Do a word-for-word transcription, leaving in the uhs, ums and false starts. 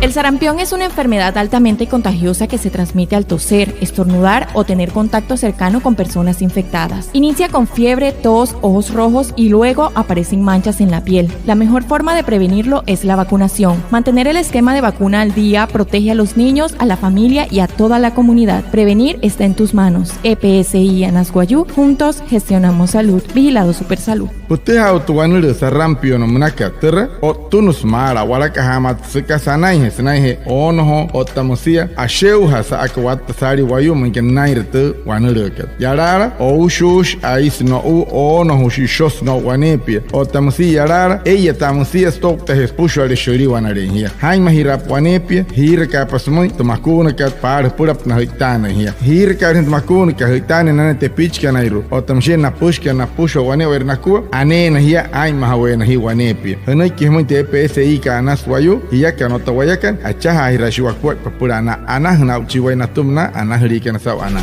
El sarampión es una enfermedad altamente contagiosa que se transmite al toser, estornudar o tener contacto cercano con personas infectadas. Inicia con fiebre, tos, ojos rojos y luego aparecen manchas en la piel. La mejor forma de prevenirlo es la vacunación. Mantener el esquema de vacuna al día protege a los niños, a la familia y a toda la comunidad. Prevenir está en tus manos. E P S I Anas Wayuu, juntos gestionamos salud. Vigilado Supersalud. Pütüjaa aa'u tü wanülüü sarampión münakat, türa o'ttünüsü maala a'walakajaamaatsü süka sanainjee, sünainjee oonojoo otta müsia asheujaa sa'aka watta saalii wayuu müinka nünainre tü wanülüükat. Yalaala, oushuushi, aisü no'u, oonojüshi, ishosü no'u waneepia. Otta müsia yalaala, ee'iyataa müsia sütouktajee süpüshuale shüliwanalein jia. Jaa'inmajiraapa waneepia, jiirakaapa sümüin tü makuunakat paala jüpülapünaa jü'itaanüin jia. Jiirakaalüin jia tü makuunakat jü'itaanüin nanain tepichikanairua otta müshia napüshikana napüshua wane'ewai nakua, aneena jia, aa'inmajaweena jia waneepia. Jünüiki jümüin tü E P S I kat Anas Wayuu, jiakana otta wayakana, achajaajiraashii wakuaippa süpüla anaa. Anajüna aa'uchii waya natüma na anajüliikana saa'u anaa.